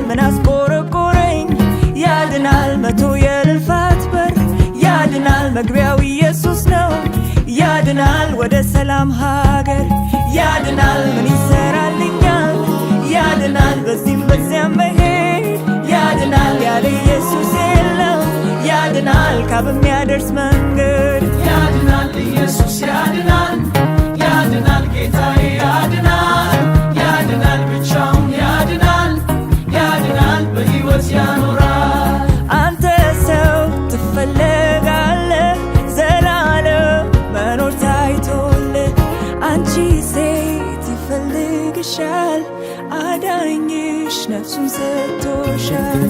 ምን አስቆረቆረኝ? ያድናል መቶ የልፋት በር፣ ያድናል መግቢያው ኢየሱስ ነው። ያድናል ወደ ሰላም ሀገር፣ ያድናል ምን ይሰራልኛል? ያድናል በዚህም በዚያም መሄድ፣ ያድናል ያለ ኢየሱስ የለም። ያድናል ካብ የሚያደርስ መንገድ። ያድናል ኢየሱስ ያድናል፣ ያድናል ጌታዬ ያድናል፣ ያድናል ብቻውን ያድናል፣ ያድናል በሕይወት ያኖራል። አንተ ሰው ትፈለጋለህ፣ ዘላለም መኖር ታይቶልህ። አንቺ ሴት ይፈልግሻል፣ አዳኝሽ ነፍሱን ሰጥቶሻል።